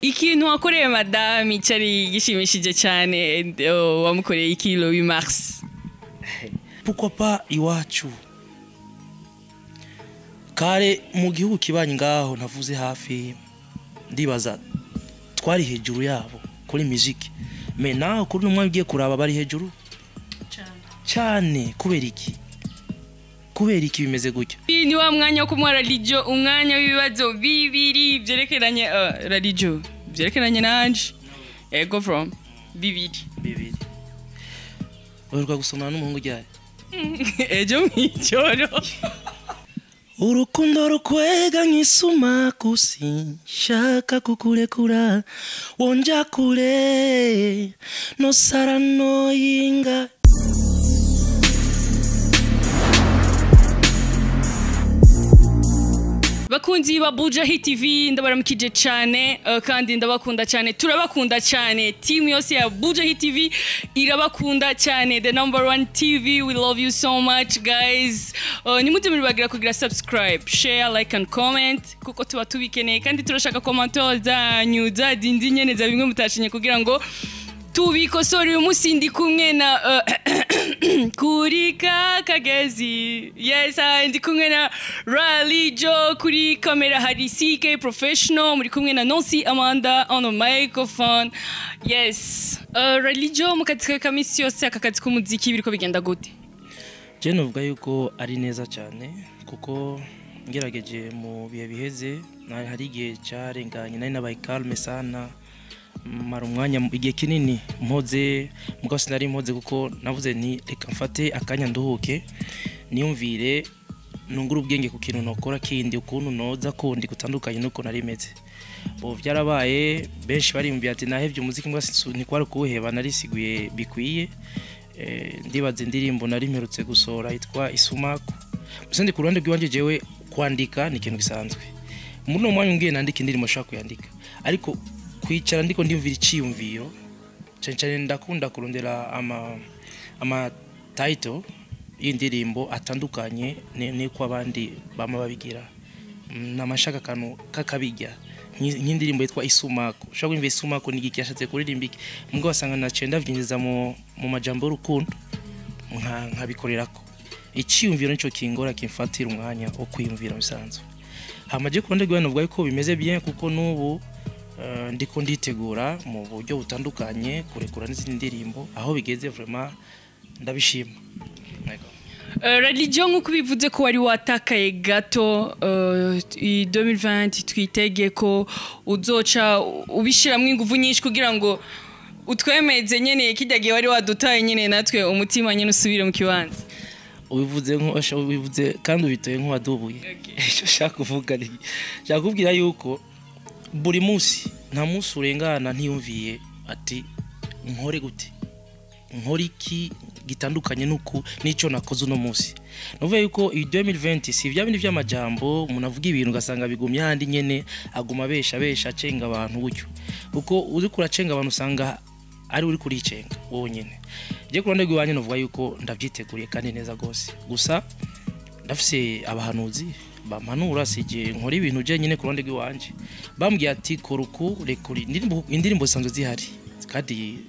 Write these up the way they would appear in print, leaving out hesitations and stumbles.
Ikintu wakoreye madame cyari gishimishije cyane, wamukoreye iki le 8 mars? Pourquoi pas iwacu kare mu gihugu kibanyi ngaho ntavuze hafi, ndibaza twari hejuru yabo kuri musique, mais naho kuri umwe ugiye kuraba bari hejuru cyane. Kubera iki? Kubera iki bimeze gutyo? Ni wa mwanya wo kumuha Ralijo umwanya w'ibibazo bibiri byerekeranye Ralijo, byerekeranye nanje ego from bibiri. Bibiri. Uheruka gusomana n'umuhungu ryari? Ejo mw'ijoro. Urukundo rukwega nk'isumaku, sinshaka kukurekura, wonja kure nosara noyinga. Bakunzi ba Buja Hit TV, ndabaramukije cyane, kandi ndabakunda cyane, turabakunda cyane. Team yose ya Buja Hit TV irabakunda cyane, the number one TV, we love you so much guys. Nimuze muribagira kugira subscribe, share, like and comment, kuko tuba tubikeneye kandi turashaka commentaires zanyu za dindi nyene za bimwe mutashinye kugira ngo tubikosore. Uyu munsi ndi kumwe na kuri Kakagezi, yes, ndi kumwe na Ralijo kuri kamera, hari CK Professional, muri kumwe na Nancy Amanda on the microphone. Yes, Ralijo, mu kazi kawe ka misi yose, aka kazi k'umuziki biriko bigenda gute? Je novuga yuko ari neza cyane, kuko ngerageje mu bihe biheze hari igihe cyarenganye nari nabaye calme sana, mara umwanya igihe kinini mpoze, mugabo sinari mpoze kuko navuze nti reka mfate akanya nduhuke, niyumvire, nungure ubwenge ku kintu nokora kindi, ukuntu noza kundi gutandukanye nuko nari meze. Bo byarabaye, benshi bariyumviye ati nahevye umuziki, mbwa ntikwari kuwuheba, narisiguye bikwiye. Ndibaza indirimbo nari mperutse gusohora yitwa Isumaku. Gusa ndi ku ruhande rw'iwanje, jewe kwandika ni ikintu gisanzwe. Muri uno mwanya umbwiye nandika indirimbo nshaka kuyandika, ariko kwicara ndiko ndiyumvira iciyumviro cyane cyane ndakunda kurondera ama title y'indirimbo atandukanye niko abandi bama babigira. Namashaka akantu kakabijya nk'indirimbo yitwa Isumaku. Ushobora kumva Isumaku ni igiki yashatse kuririmba iki, mugabo wasanga naciye ndavyinjiza mu majambo y'urukundo nkabikorerako. Iciyumviro nico kingora, kimfatira umwanya wo kwiyumvira bisanzwe. Hama je ku ruhande rw'iwanyu novuga yuko bimeze bien, kuko n'ubu ndiko nditegura mu buryo butandukanye kurekura n'izindi ndirimbo, aho bigeze vraiment ndabishima. Ralijo, nk'uko ubivuze ko wari watakaye gato, i 2020 twitege ko uzoca ubishiramwo ingufu nyinshi kugira ngo utwemeze nyene kirya gihe wari wadutaye nyene, natwe umutima nyene usubire mu kibanza. Ubivuze nko ubivuze kandi ubitoye nk'uwadubuye. Icyo nshaka kuvuga ni nshaka kubwira yuko buri munsi nta munsi urengana ntiyumviye ati nkore gute, nkore iki gitandukanye nuku n'icyo nakoze uno munsi. Nuvuga yuko iyi 2020 si bya bindi by'amajambo umuntu avuga ibintu ugasanga bigumye handi nyene, aguma abesha abesha acenga abantu gutyo, kuko uri kuracenga abantu usanga ari uri kuricenga wowe nyene. Je ku ruhande rw'iwanyu novuga yuko ndavyiteguriye kandi neza gose, gusa ndafise abahanuzi bampanura, sije nkora ibintu je nyene ku ruhande rw'iwanje. Bambwiye ati kora uku, rekura indirimbo zisanzwe zihari kandi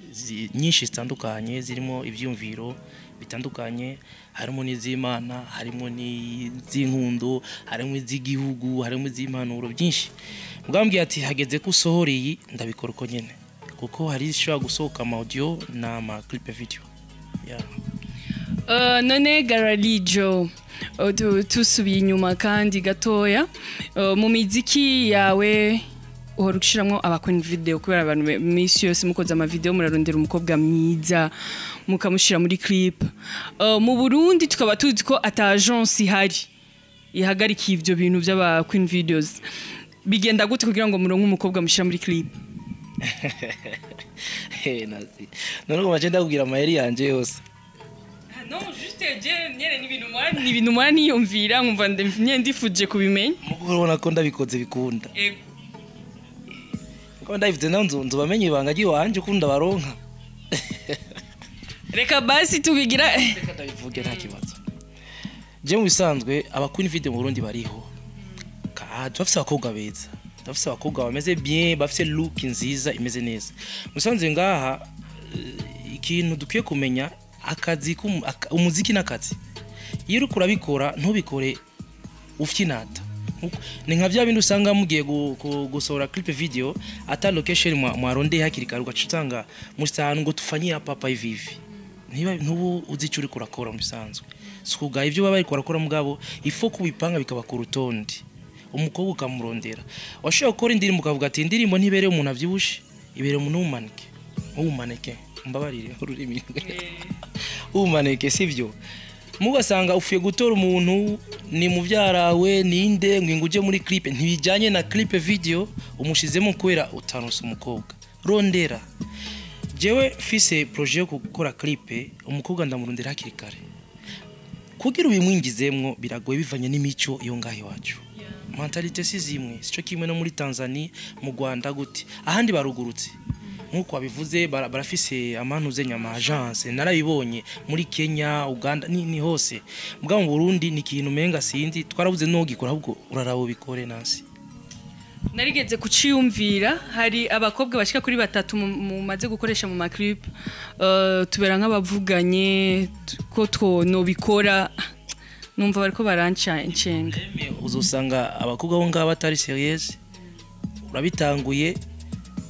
nyinshi zitandukanye, zirimo ivyumviro bitandukanye, harimo n'iz'Imana, harimo n'iz'inkundo, harimo iz'igihugu, harimo iz'impanuro byinshi. Bambwiye ati hageze ko usohora iyi, ndabikora uko nyene, kuko hari ishobora gusohoka ama audio n'ama clip video. Yeah. None Ralijo, tusubiye inyuma kandi gatoya, mu miziki yawe uhora ushiramwo abakora video, kubera abantu misi yose mukoze ama video murarondera umukobwa mwiza mukamushira muri clip. Mu Burundi tukaba tuzi ko ata agence ihari ihagarikiye ivyo bintu by'aba queen videos. Bigenda gute kugira ngo muronke umukobwa mushira muri clip? Nazi none ngo maje ndakubwira amayeri yanje yose. Non, juste je nyene ni ibintu mwana niyumvira nkumva nyene ndifuje kubimenya. Mugo urabona ko ndabikoze bikunda. Yego. Ko ndabivuze naho nzobamenye ibanga ry'iwanje ukunda baronka. Reka basi tubigira. Reka ndabivuge nta kibazo. Je mu bisanzwe aba queen video mu Burundi bariho. Ka turafise abakobwa beza. Ndafise abakobwa bameze bien, bafise look nziza, imeze neza. Musanze ngaha, ikintu dukwiye kumenya, akazi umuziki n'akazi, iyo uriko urabikora ntubikore ufyinata. Ni nka bya bindi usanga mugiye gusohora clip video, ata location mwarondeye hakiri kare, ugaca usanga mushitse ngo tufanyie hapa hapa hivi hivi. Niba ntubu uzi icyo uriko urakora mu bisanzwe, si ukugaya ibyo baba bariko barakora, mugabo ifo kubipanga bikaba ku rutonde. Umukobwa ukamurondera, washobora gukora indirimbo ukavuga ati indirimbo ntibereye umuntu avyibushe, ibereye umuntu w'umaneke, mbabarire ururimi, w'umaneke, sivyo? Mugasanga ufuye gutora umuntu ni muvyarawe ninde ngo uje muri clip, ntibijyanye na clip video, umushizemo kubera utaronse umukobwa. Rondera. Jewe mfise projet yo gukora clip, umukobwa ndamurondera hakiri kare. Kugira ubimwingizemwo biragoye, bivanye n'imico iyo ngaho iwacu. Mentalité si zimwe, sico kimwe no muri Tanzania, mu Rwanda gute, ahandi barugurutse nkuko wabivuze, barafise amantuze nyama agence, narabibonye muri Kenya, Uganda, ni hose. Mugabo mu Burundi ni ikintu umenga sinzi, twarabuze no gikora, ahubwo urarabo bikore nasi. Narigeze kuciyumvira, hari abakobwa bashika kuri batatu mumaze gukoresha mu ma clip, tubera nk'abavuganye ko two nobikora, numva bariko baranca inshenga. Uzosanga abakobwa bo ngaba batari sérieux. Urabitanguye,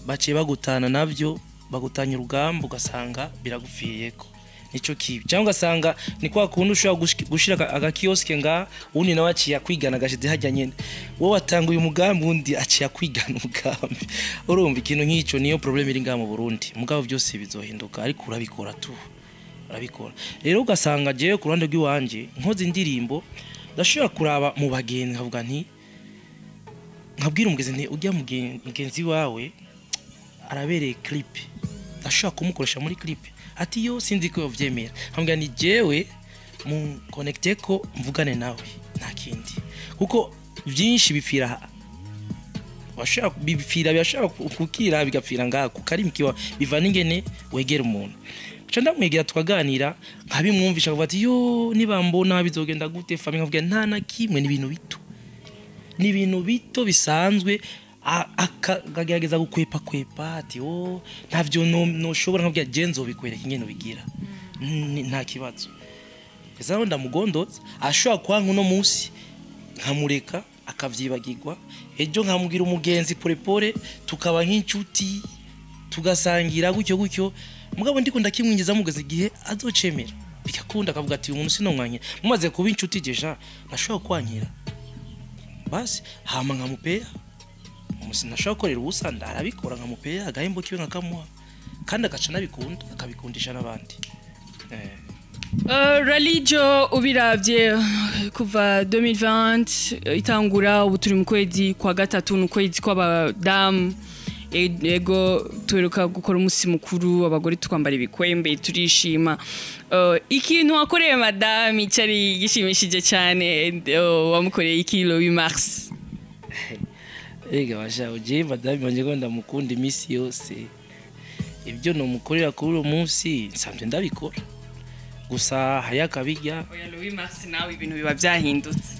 baciye bagutana navyo, bagutanya urugamba, ugasanga biragupfiriyeko, nico kibi. Cyangwa ugasanga ni kwa kundi ushobora gushira agakioske nga uwundi nawe aciye akwigana, agashize hajya nyene. Wowe watanguye umugambi, uwundi aciye akwigana umugambi. Urumva ikintu nk'ico niyo problème iri ngaha mu Burundi. Mugabo byose bizohinduka, ariko urabikora tu, urabikora. Rero ugasanga jewe ku ruhande rw'iwanje nkoze indirimbo, ndashobora kuraba mu bagenzi, nkavuga nti, nkabwira umugenzi nti ujya mugenzi wawe arabereye clip, ndashobora kumukoresha muri clip. Ati yo sinzi ko yovyemera. Nkambwira ni jewe mu connecte ko mvugane nawe, nta kindi, kuko byinshi bipfira washaka bipfira, birashaka kukira bigapfira ngaha ku karimi kiwa, biva n'ingene wegera umuntu. Nca ndamwegera, tukaganira, nkabimwumvisha, akavuga ati yo nibambona bizogenda gute famille? Nkavuga nta na kimwe, ni ibintu bito, ni ibintu bito bisanzwe. Akagerageza gukwepa kwepa, ati oh ntavyo noshobora. Nkabwira je nzobikwereka ingene ubigira. Nta kibazo. Eza ndamugondoza, ashobora kwanka uno munsi, nkamureka akavyibagirwa, ejo nkamubwira umugenzi porepore, tukaba nk'inshuti, tugasangira gutyo gutyo. Mugabo ndiko ndakimwinjiza mugeze igihe azocemera, bigakunda, akavuga ati uyu muntu sinomwankira, mumaze kuba inshuti déjà nashobora kwankira. Basi hama nkamupea umusi, nashobora gukorera ubusa, ndarabikora, nkamupea agahembo kiwe, nkakamuha, kandi agaca nabikunda, akabikundisha n'abandi. Ralijo, ubiravye kuva 2020 itangura, ubu turi mu kwezi kwa gatatu, ni ukwezi kw'abadamu. Ego, tuheruka gukora umunsi mukuru, abagore twambara ibikwembe, turishima. Ikintu wakoreye madame cyari gishimishije cyane, wamukoreye iki le 8 mars? Ega basha uje madame wanje ko ndamukunda iminsi yose, ibyo nomukorera kuri uwo munsi nsanzwe ndabikora, gusa hariyo akabirya. Oya, le 8 mars nawe ibintu biba byahindutse.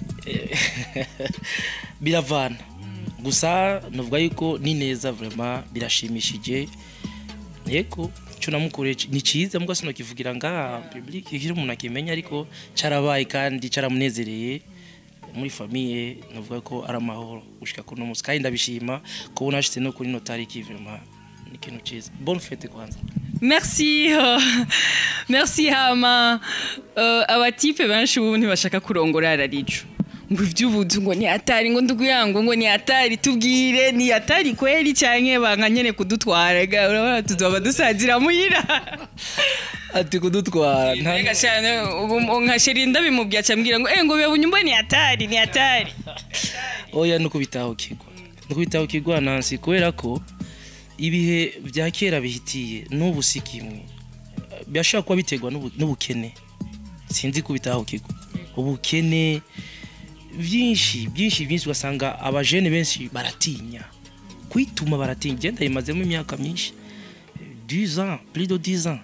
Biravana, gusa nuvuga yuko ni neza, vraiment birashimishije. Yego, cyo namukoreye ni cyiza, mbwa sinokivugira ngaha public kiri umuntu akimenya, ariko carabaye kandi caramunezereye. Muri famille navuga ko ari amahoro gushika kuno munsi, kandi ndabishima kubona nashitse no kuri no tariki. Vraiment ni ikintu cyiza. Bonne fête kwanza. Merci, merci. Hama aba types benshi ubu ntibashaka kurongora Rarijo, ngo ivy'ubuzu ngo ni hatari, ngo nduguyango ngo ni hatari. Tubwire, ni hatari kweli canke banka nyene kudutwara? Ga urabona tuzoba dusazira muhira. Ati kudutwara nta Mbega cyane ubu nka chéri ndabimubwiye acambwira ngo ngo biba bunyumba, ni hatari, ni hatari. Oya, nuko bitahukirwa, nuko bitahukirwa Nancy, kubera ko ibihe bya kera bihitiye n'ubu si kimwe. Birashobora kuba biterwa n'ubukene, sinzi ko bitahukirwa, ubukene byinshi byinshi byinshi, ugasanga abajene benshi baratinya kwituma, baratinya. Genda yimazemo imyaka myinshi, 10 ans, plus de 10 ans,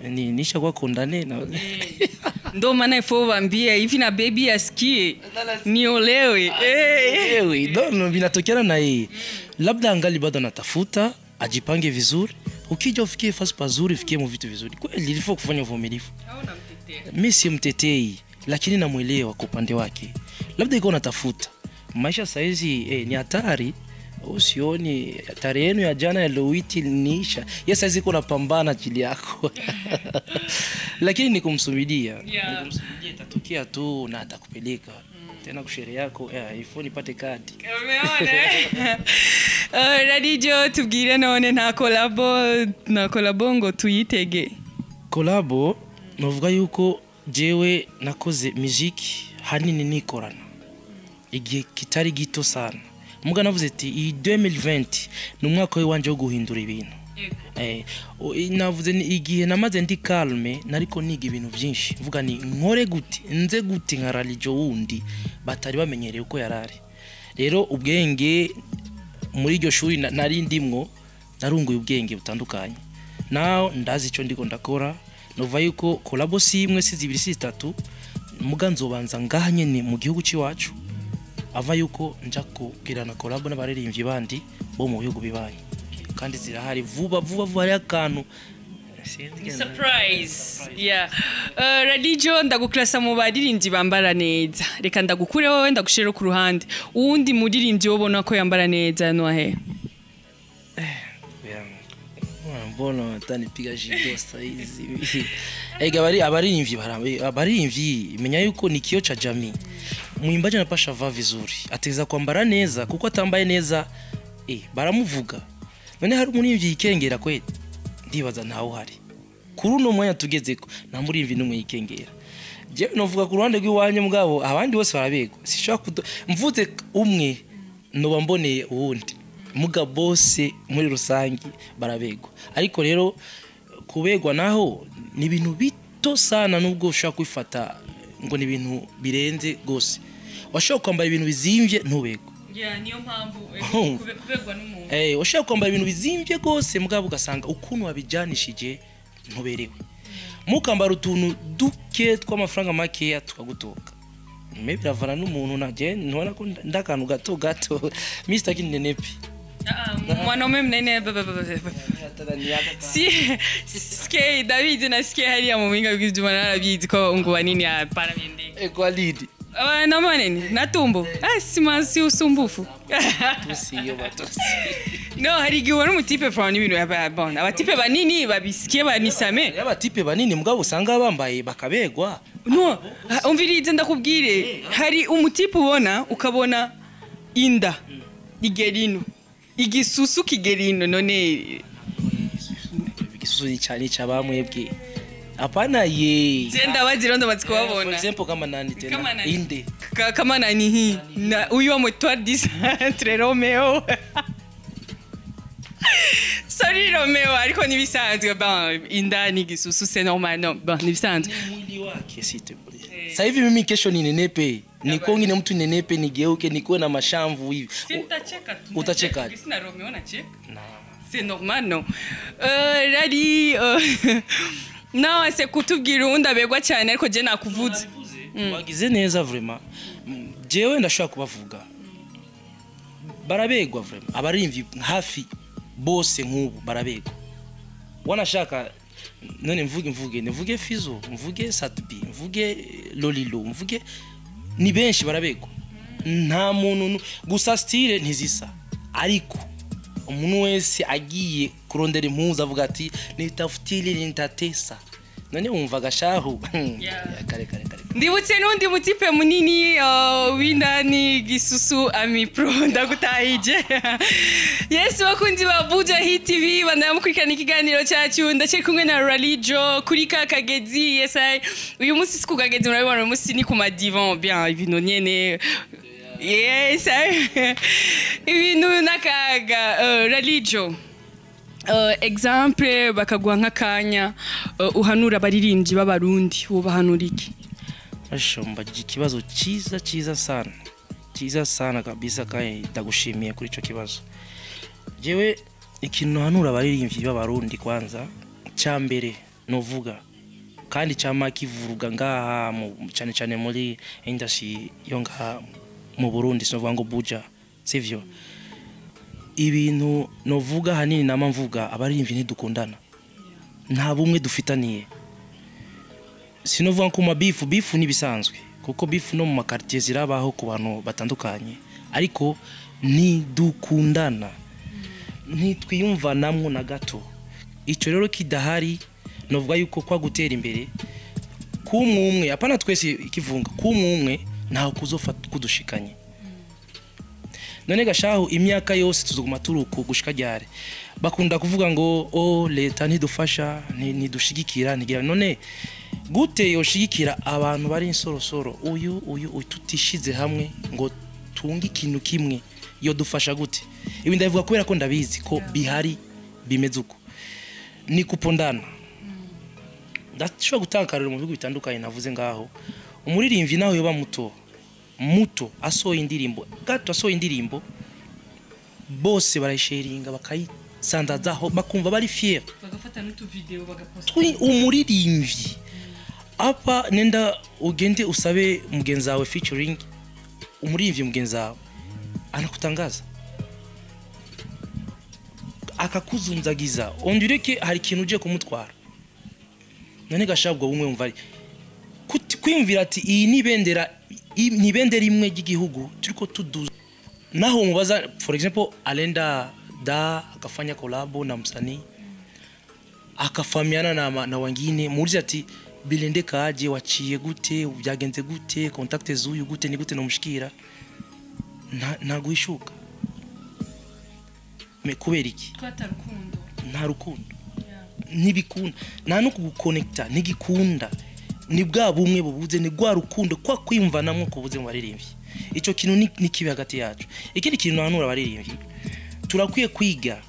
ni nisha kwa condamné na Ndo maana ifo waambie hivi na baby asikie niolewe. Eh. Ewe, no, vinatokana na yeye, labda angali bado anatafuta, ajipange vizuri. Ukija ufikie fasi pazuri, ufikie mu vitu vizuri kweli, il faut kufanya uvumilivu. Mi si mtetei, lakini namwelewa kwa upande wake, labda iko natafuta maisha saizi ni hatari. Usioni hatari yenu ya jana ya lowiti niisha ye saizi iko napambana ajili yako, lakini ni kumsubiria. Ni kumsubiria, itatokea tu na atakupeleka tena kushere yako, ifo nipate kadi. Umeona, eh? Radijo, tubwire none, nta collabo, nta collabo ngo tuyitege? Collabo, novuga yuko jewe nakoze muziki hanini nikorana igihe kitari gito sana, muga navuze ati iyi 2020 ni umwaka w'iwanje wo guhindura ibintu. Navuze ni igihe namaze ndi calme, nariko niga ibintu byinshi, mvuga ni nkore gute, nze gute nka Ralijo wundi batari bamenyereye uko yarari. Rero ubwenge muri iryo shuri nari ndimwo, narunguye ubwenge butandukanye, naho ndazi icyo ndiko ndakora. Nuva yuko collabo si imwe, si zibiri, si zitatu, muga nzobanza ngaha nyene mu gihugu c'iwacu, ava yuko nja kugirana collabo n'abaririmbyi bandi bo mu bihugu bibanyi, kandi zirahari vuba vuba vuba. Hariho akantu. Sinzi. Surprise, yeah. Radijo, ndaguklasa mu baririmbyi bambara neza. Reka ndagukure wowe, ndagushire ku ruhande. Uwundi muririmbyi wobona ko yambara neza nuwahe? Yeah. Mbona watanipiga jido saizi? Ega bari abaririmbyi, abaririmbyi menya yuko ni kio cha jamii. Mwimbaji anapasha vaa vizuri, ateza kwambara neza, kuko atambaye neza baramuvuga. None hari umuririmbyi yikengera kweli? Ndibaza ntawe uhari kuri uno mwanya tugezeko, nta muririmbyi n'umwe yikengera. Jewe novuga ku ruhande rw'iwanyu, mugabo abandi bose barabegwa. Sishobora mvuze umwe noba mboneye uwundi, muga bose muri rusangi barabegwa. Ariko rero kubegwa naho ni ibintu bito sana, nubwo ushobora kwifata ngo ni ibintu birenze gose. Washobora kwambara ibintu bizimvye ntubegwe. Yeah, niyo mpamvu kubegwa n'umuntu. Washobora kwambara ibintu bizimvye gose, mugabo ugasanga ukuntu wabijanishije ntuberewe. Mukambara utuntu duke tw'amafaranga makeya tukagutoka. Me biravana n'umuntu, naje ntubona ko ndakantu gato gato. Mr Kinenepi. Mwanaume mnene si ske David nasikia hariya mu buhinga bw'ivyuma, narabizi ko ngo banini hapana biendeke. Kwa lidi. Na manene na tumbo, ah, si usumbufu. Tusi yo batosi. No, hari igihe ubona umutipe from n'ibintu ya bon, abatipe banini babisikie banisame. Y'abatipe banini mugabo usanga bambaye bakabegwa. No, umvirize ndakubwire, hari umutipe ubona ukabona inda igerino, igisusu kigerino, none? Igisusu cyane cyabamwebwe, hapana ye. Je ndabazi rero, ndabazi For kubabona. example kama nani tena? Kama nani? Inde. Kama nani hii na huyu wa Etoile du Centre, Romeo. Sorry Romeo, ariko nibisanzwe. Bon, inda ni igisusu, c'est normal, no? Bon, nibisanzwe. Mwili wake, s'il te plaît. Sasa hivi mimi kesho ninenepe, nikuwe mtu nenepe, nigeuke nikuwe na mashamvu hivi. Sintacheka tu. Utacheka. Sina Romeo nacheka. Na C'est normal, non? Rari, nawe se kutubwira uwundi abegwa cyane, ariko je nakuvuze. Wagize neza vraiment. Jewe ndashobora kubavuga, barabegwa vraiment, abarimvi hafi bose nk'ubu barabegwa. Wanashaka none mvuge mvuge Fizo, mvuge Satbi, mvuge Lolilo, mvuge ni benshi barabegwa. Nta muntu gusa style ntizisa, ariko umuntu wese agiye kurondera impuzu avuga ati nitafutile nitatesa. None wumva gashahu? Yeah. Kare kare kare. Ndibutse n'undi mutipe munini w'indani gisusu, Ami Pro, ndagutahije. Yes, bakunzi ba Buja Hit TV, bandaya mukurikirana ikiganiro cyacu. Ndacyari kumwe na Ralijo kuri ka kagezi. Yes, uyu munsi si ku kagezi, murabibona, uyu munsi ni ku madivan bien, ibintu nyene. Yes, ibintu n'akaga. Ralijo, exemple bakaguha nk'akanya uhanura abaririmbyi b'abarundi, wobahanura iki? Asha, mbajije ikibazo cyiza, cyiza sana, cyiza sana kabisa, kandi ndagushimiye kuri ico kibazo. Jewe ikintu hanura abaririmbyi b'abarundi, kwanza cya mbere novuga Kandi cyama kivuruga ngaha cyane cyane muri industry yo ngaha mu Burundi, sinovuga ngo Buja, sivyo? Ibintu novuga hanini nama mvuga, abaririmbyi ntidukundana, nta bumwe dufitaniye. Sinovuga ko ma beef, beef nibisanzwe, kuko beef no mu ma quartier zirabaho ku bantu batandukanye, ariko ntidukundana, ntitwiyumvanamwo na gato. Icyo rero kidahari, novuga yuko kwa gutera imbere kumwe umwe, apana twese ikivunga, kumwe umwe, ntaho kuzofa kudushikanye. None gashahu, imyaka yose tuzoguma turuku gushika ryari? Bakunda kuvuga ngo o leta ntidufasha, ntidushigikira, ntigira. None gute yoshigikira abantu bari insorosoro, uyu uyu uyu, tutishize hamwe ngo tunge ikintu kimwe? Yo dufasha gute? Ibi ndabivuga kubera ko ndabizi ko bihari, bimeze uko ni kupondana. Ndashobora gutanga akarorero mu bihugu bitandukanye navuze ngaho. Umuririmbyi naho yoba muto muto, asohoye indirimbo gato, asohoye indirimbo, bose barayisharinga, bakayisandazaho, bakumva bari fier. Bagafata n'utuvideo bagaposta. Twi umuririmbyi apa, nenda ugende usabe mugenzi wawe featuring, umuririmbyi mugenzi wawe anakutangaza, akakuzunzagiza, on dirait que hari ikintu ugiye kumutwara. None gashabwo bumwe wumva ari kwiyumvira ati iyi ni ibendera, ni ibendera imwe ry'igihugu turiko tuduza. Naho mubaza, for example, alenda da akafanya collabo na msanii, akafahamiana na wengine, muulize ati bilendeka aje, waciye gute, byagenze gute, contact z'uyu gute, ni gute nomushikira, ntaguhishuka. Me kubera iki? Twatarukundo. Nta rukundo, ntibikunda, nta no kugukonekita ntigikunda. Ni bwa bumwe bubuze, ni rwa rukundo, kwa kwiyumvanamwo kubuze mu baririmbyi. Icyo kintu ni kibi hagati yacu. Ikindi kintu nahanura abaririmbyi, turakwiye kwiga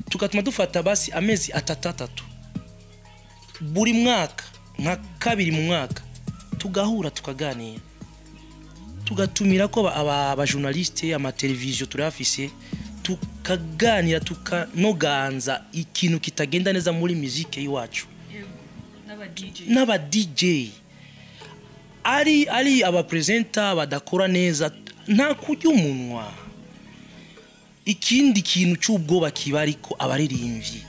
tugatuma dufata basi amezi atatu atatu buri mwaka, nka kabiri mu mwaka, tugahura, tukaganira, tugatumira ko aba journaliste, amateleviziyo turayafise, tukaganira, tukanoganza ikintu kitagenda neza muri muzike y'iwacu. N'aba DJ. N'aba DJ, ari abapresenta badakora neza, nta kurya umunwa. Ikindi kintu cy'ubwoba kiba, ariko abaririmbyi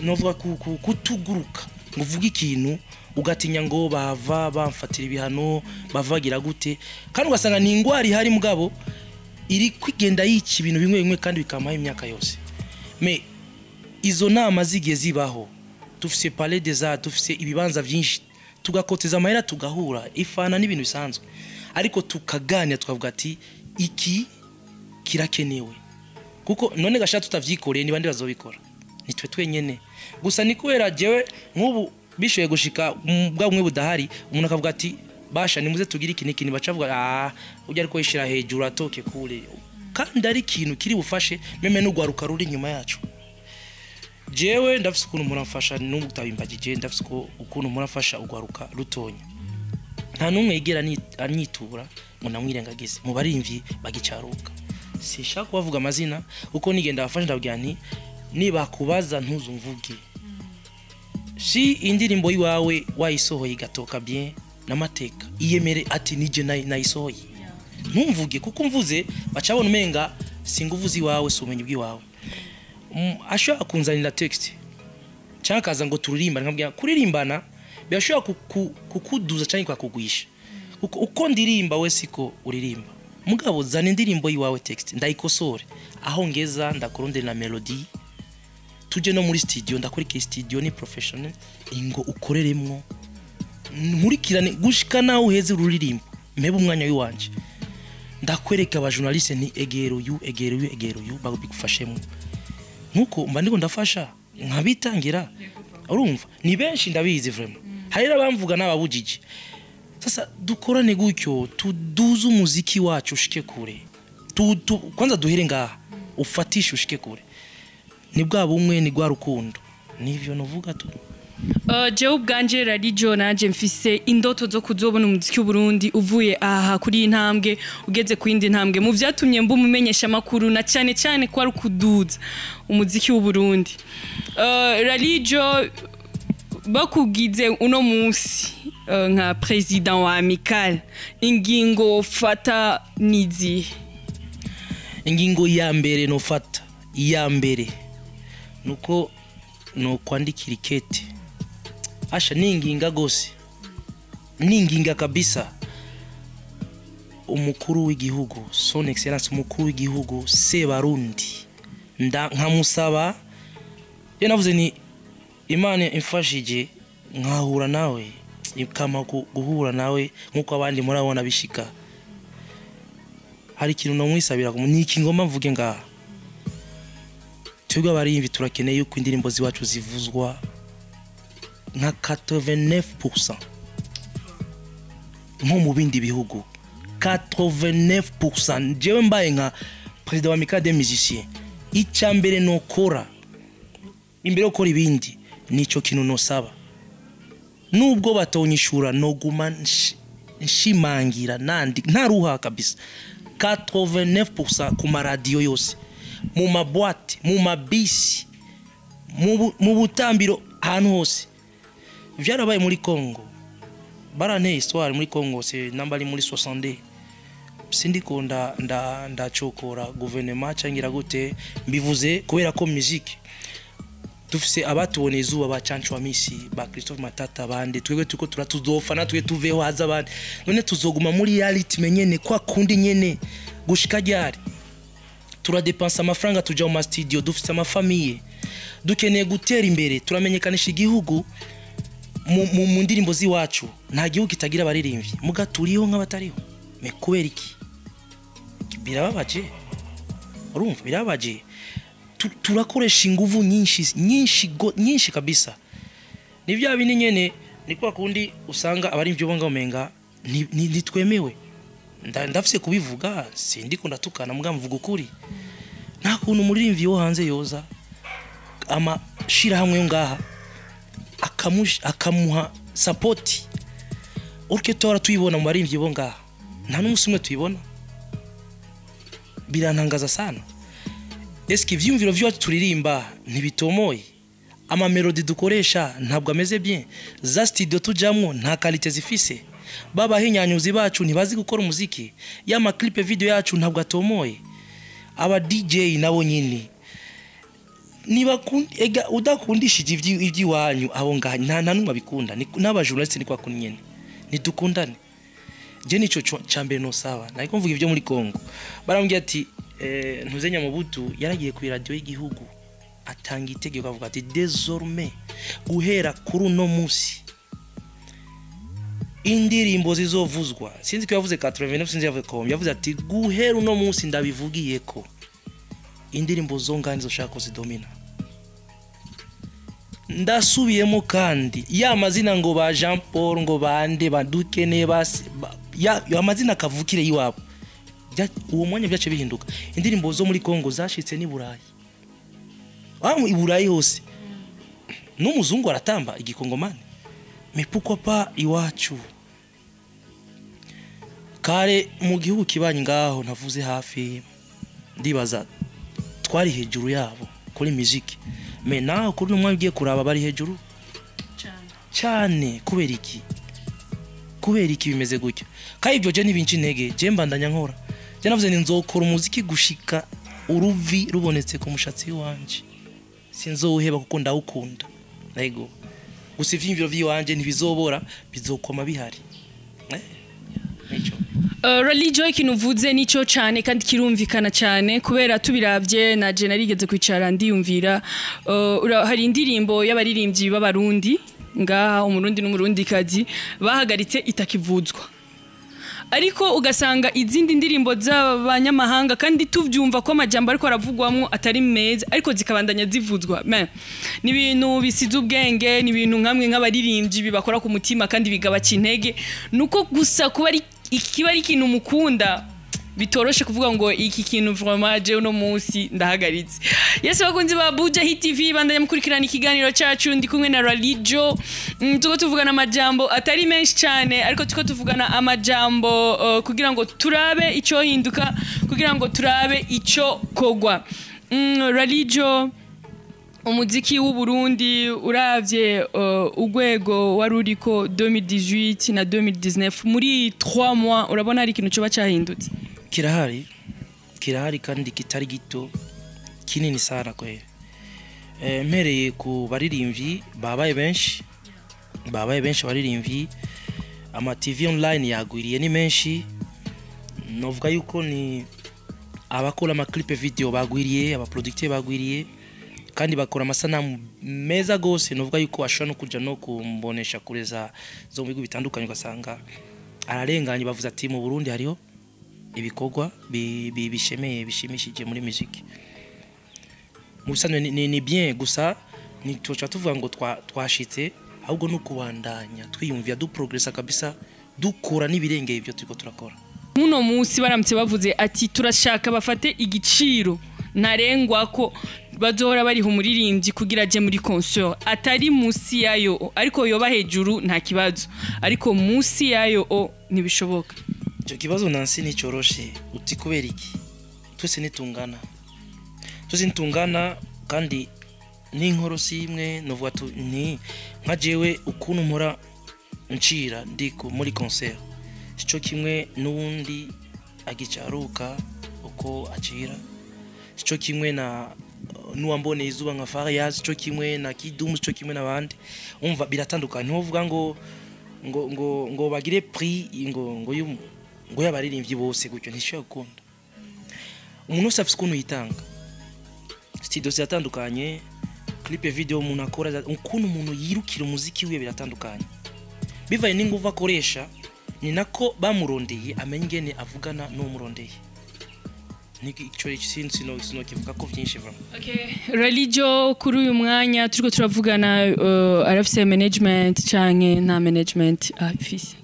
novuga kutuguruka ngo uvuge ikintu, ugatinya ngo bava bamfatira ibihano, bava bagira gute, kandi ugasanga ni ingwara ihari mugabo iri kwigenda yica ibintu bimwe bimwe, kandi bikamaho imyaka yose. Me izo nama zigiye zibaho, dufise Palais des Arts, dufise ibibanza byinshi, tugakoteza amahera, tugahura, ifana n'ibintu bisanzwe, ariko tukaganira, tukavuga ati iki kirakenewe. Kuko none gasha tutavyikoreye, ni bande bazobikora? Ni twe twenyene gusa. Ni kubera jewe nk'ubu bishoye gushika bwa bumwe budahari, umuntu akavuga ati basha nimuze tugire iki n'iki, bacavuga ah, ujya ariko yishira hejuru atoke kure, kandi ari ikintu kiri bufashe même n'ugwaruka ruri inyuma yacu. Jewe ndafise ukuntu muramfasha, n'ubu utabimbagije, ndafise ukuntu muramfasha ugwaruka rutonya. Nta n'umwe yigera anyitura ngo namwirengagize mu barimvyi bagicaruka. Sinshaka kubavuga amazina, uko nigenda abafasha ndabwira nti nibakubaza ntuzumvuge. Si indirimbo yiwawe wayisohoye igatoka bien n'amateka, iyemere ati nije nayisohoye, ntumvuge, kuko mvuze bacabona umenga si nguvu ziwawe, si ubumenyi bw'iwawe. Ashobora kunzanira text cyangwa akaza ngo turirimbane, nkabwira kuririmbana birashobora kukuduza cyangwa kukugwisha, kuko uko ndirimba we siko uririmba. Mugabo zana indirimbo yiwawe, text, ndayikosore aho ngeza, ndakurondera na melody, tuje no muri studio, ndakurikira studio ni professional, ingo ukoreremwo, nkurikirane gushika naho uheze ururirimbo, mpebe umwanya w'iwanje, ndakwereka abajournaliste nti egera uyu, egera uyu, egera uyu, babigufashemo. Nkuko mba ndiko ndafasha nkabitangira, urumva ni benshi ndabizi vraiment, hari n'abamvuga n'ababujije. Sasa dukorane gutyo, tuduze umuziki wacu ushike kure. Kwanza duhere ngaha, ufatishe ushike kure. Ni bwa bumwe, ni rwa rukundo, nivyo novuga tu. Jewe ubwanje radijo nanje mfise indoto zo kuzobona umuziki w'Uburundi uvuye aha kuri iyi ntambwe ugeze ku yindi ntambwe. Mu vyatumye mba umumenyesha makuru na cyane cyane ko ari ukuduza umuziki w'Uburundi. Radijo Bakugize uno munsi nka président wa Amicale, ingingo fata nizihe? Ingingo ya mbere nofata, iya mbere nuko nokwandikira ikete, asha ninginga gose, ninginga kabisa umukuru w'igihugu, Son Excellence umukuru w'igihugu Sebarundi, nda nkamusaba. Iyo navuze ni Imana imfashije nkahura nawe, ikama guhura nawe nkuko abandi murabona bishika, hari ikintu nomwisabira, ni iki ngomba mvuge ngaha? Twebwe abarimvi turakeneye yuko indirimbo ziwacu zivuzwa nka 89% nko mu bindi bihugu. 89%. Jewe mbaye nka président wa Amicale des musiciens, icya mbere nokora imbere yo gukora ibindi nico kintu nosaba. Nubwo batonyishura, noguma nshimangira nandi ntaruha kabisa. 89% ku maradiyo yose, mu ma boîtes, mu mabisi, mu butambiro, ahantu hose. Vyarabaye muri Congo, baranteye histoire muri Congo, c'est namba ari muri 62. Sindiko nda nda ndacokora gouvernement cyangwa gute, mbivuze kubera ko musique dufise abatuboneye izuba, ba Canco Misi, ba Christophe Matata, bande. Twebwe tuko turatuzofana, twe tuveho haza abandi. None tuzoguma muri reality menyene kwa kundi nyene gushika ryari? Turadepansa amafaranga, tuja mu ma studio, dufise ama familles, dukeneye gutera imbere, turamenyekanisha igihugu mu ndirimbo z'iwacu. Nta gihugu kitagira abaririmbyi, muga turiho nk'abatariho. Mais kubera iki? Birababaje, urumva, birababaje. Turakoresha inguvu nyinshi nyinshi nyinshi kabisa. Ni bya bindi nyene, ni kwa kundi usanga abarimvyi bo ngaho umenga ntitwemewe. Ndafise kubivuga, sindiko ndatukana, muga mvuga ukuri. Nta kuntu umuririmbyi wo hanze yoza, ama shirahamwe yo ngaha akamuha support urke tora tuyibona mu baririmbyi bo ngaha, nta n'umunsi umwe tuyibona. Birantangaza sana. Eske ivyumviro vyacu turirimba ntibitomoye? Ama mélodies dukoresha ntabwo ameze bien? Za studio tujamwo nta qualité zifise? Babahinyanyuzi bacu ntibazi gukora umuziki? Y'ama clip vidéo yacu ntabwo atomoye? Aba DJ nabo nyine niba ega udakundishije iby'iwanyu, abo ngaha nta numwe abikunda. N'aba journaliste ni kwa kundi nyene, nidukundane. Je nico ca mbere nosaba. Nariko mvuga ibyo muri Congo, barambwiye ati ntuzenya Mobutu yaragiye ku radio y'igihugu, atanga itegeko, avuga ati: "Désormais, guhera kuri uno munsi, indirimbo zizovuzwa." Sinzi ko yavuze 89, sinzi yavuze ko yavuze ati: "Guhera uno munsi ndabivugiye ko indirimbo zo ngani zoshaka ko zidomina." Ndasubiyemo kandi ya mazina ngo ba Jean Paul, ngo bande badukeneye basi ya amazina kavukire yiwabo. Uwo mwanya byace bihinduka. Indirimbo zo muri Congo zashitse ni Burayi, aho i Burayi hose n'umuzungu aratamba igikongomani. Mais pourquoi pas iwacu? Kare mu gihugu kibanyi ngaho ntavuze hafi, ndibaza twari hejuru yabo kuri musique, mais naho kuri uno mwanya ugiye kuraba bari hejuru cyane. Kubera iki? Kubera iki bimeze gutyo? Kandi ibyo je ntibinca intege, je mbandanya nkora. Je navuze ni nzokora umuziki gushika uruvi rubonetse ku mushatsi wanje, sinzowuheba kuko ndawukunda. Yego, gusa ivyiyumviro vy'iwanje ntibizobora, bizokoma bihari. Nico. Rally Joy, ikintu uvuze nico cyane kandi kirumvikana cyane, kubera tubiravye na je narigeze kwicara ndiyumvira, hari indirimbo y'abaririmbyi b'abarundi ngaha, umurundi n'umurundikazi, bahagaritse itakivuzwa, ariko ugasanga izindi ndirimbo z'abanyamahanga, kandi tuvyumva ko amajambo ariko aravugwamwo atari meza, ariko zikabandanya zivuzwa. Mais ni ibintu bisize ubwenge, ni ibintu nkamwe nk'abaririmbyi bibakora ku mutima kandi bigabaca intege. Nuko gusa kuba ari ikiba ari ikintu mukunda, bitoroshe kuvuga ngo iki kintu vraiment je uno munsi ndahagaritse. Yes, bakunzi ba Buja Hit TV, bandanya mukurikirana ikiganiro cyacu. Ndi kumwe na Ralijo. Tuko tuvugana amajambo atari menshi cyane, ariko tuko tuvugana amajambo kugira ngo turabe ico hinduka, kugira ngo turabe ico kogwa. Ralijo. Umuziki w'u Burundi, uravye urwego wari uriko 2018 na 2019, muri 3 mois urabona hari ikintu coba cahindutse? Kirahari, kirahari kandi kitari gito, kinini sana kweli. Mpereye ku baririmbyi, babaye benshi, babaye benshi abaririmbyi. Ama TV online yagwiriye, ni menshi. Novuga yuko ni abakora ama clip video bagwiriye, aba producteur bagwiriye kandi bakora amasanamu meza gose. Novuga yuko ashobora no kuja no kumbonesha kure za zo mu bihugu bitandukanye, ugasanga ararenganye, bavuze ati mu Burundi hariho ibikorwa bishemeye, bishimishije muri musique. Mu bisanzwe ni bien, gusa ntituca tuvuga ngo twashitse, ahubwo no kubandanya twiyumvira, duprogressa kabisa, dukura n'ibirengeye ibyo turiko turakora. Muno munsi baramutse bavuze ati turashaka bafate igiciro ntarengwa ko bazohora bariha umuririmbyi kugira aje muri concert, atari munsi yayo, ariko yoba hejuru nta kibazo, ariko munsi yayo o ntibishoboka. Icyo kibazo, Nancy, nticyoroshe. Uti kubera iki? Twese nitungana, twese nitungana, kandi n'inkoro si imwe. Novuga tu ni nka jewe ukuntu mpora ncira ndi muri concert sico kimwe n'uwundi agicaruka uko acira, sico kimwe na n'uwamboneye izuba nka Farias, sico kimwe na Kidumu, sico kimwe n'abandi. Umva, biratandukanye. Ntuvuga ngo bagire prix ngo y'abaririmbyi bose gutyo, ntishobora gukunda. Umuntu wese afise ukuntu yitanga, studio ziratandukanye, clip video umuntu akora, ukuntu umuntu yirukira umuziki wiwe biratandukanye, bivaye n'inguvu akoresha. Ni nako bamurondeye, amenye ingene avugana n'uwumurondeye. Icyo sino kivuga ko vyinshi vraiment. Okay. Relijo, kuri uyu mwanya turiko turavugana, arafise management canke nta management afise?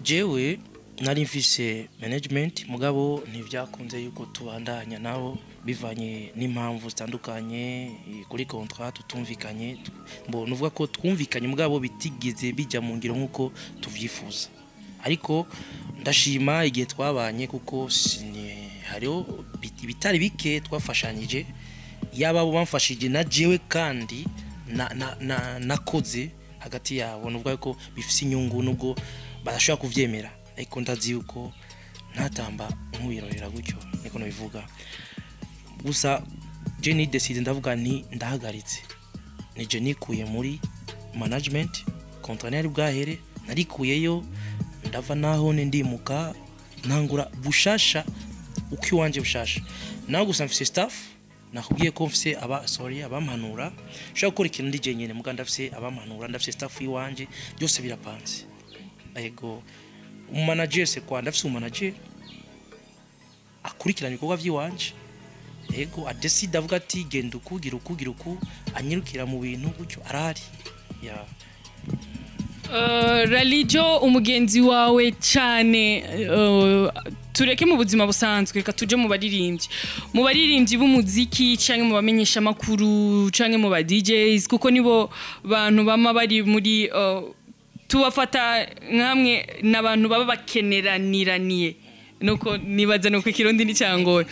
Jewe nari mfise management, mugabo ntivyakunze yuko tubandanya nabo bivanye n'impamvu zitandukanye. Kuri contrat tutumvikanye. Mbo nuvuga ko twumvikanye, mugabo bitigeze bijya mu ngiro nk'uko tuvyifuza. Ariko ndashima igihe twabanye, kuko hariho bitari bike twafashanyije, yaba abo bamfashije na jewe kandi na nakoze hagati yabo. Nuvuga ko bifise inyungu, nubwo badashobora kuvyemera, ariko ndazi yuko ntatamba nk'uwirorera gutyo, niko nabivuga. Gusa je ni décidé, ndavuga nti ndahagaritse, nije nikuye muri management. Contrat ntiyari bwahere, narikuyeyo, ndava naho ndimuka, ntangura bushasha, uko iwanje bushasha. Naho gusa mfise staff, nakubwiye ko mfise aba, sorry, abampanura. Nshobora gukora ikintu ndi jenyine, muga ndafise abampanura, ndafise staff iwanje, byose birapanze. Ego, umanager c'est quoi? Ndafise umanager akurikirana ibikorwa by'iwanje. Ego, adecide, avuga ati genda uku, gira uku, gira uku, anyirukira mu bintu gutyo, arahari ya. Relijo, umugenzi wawe cyane, tureke mu buzima busanzwe, reka tuje mu baririmbyi b'umuziki canke mu bamenyesha makuru canke mu ba DJs, kuko nibo bantu bama bari muri, tubafata nkamwe n'abantu baba bakeneraniraniye. Nuko nibaza nuko ikirundi ni cyangoye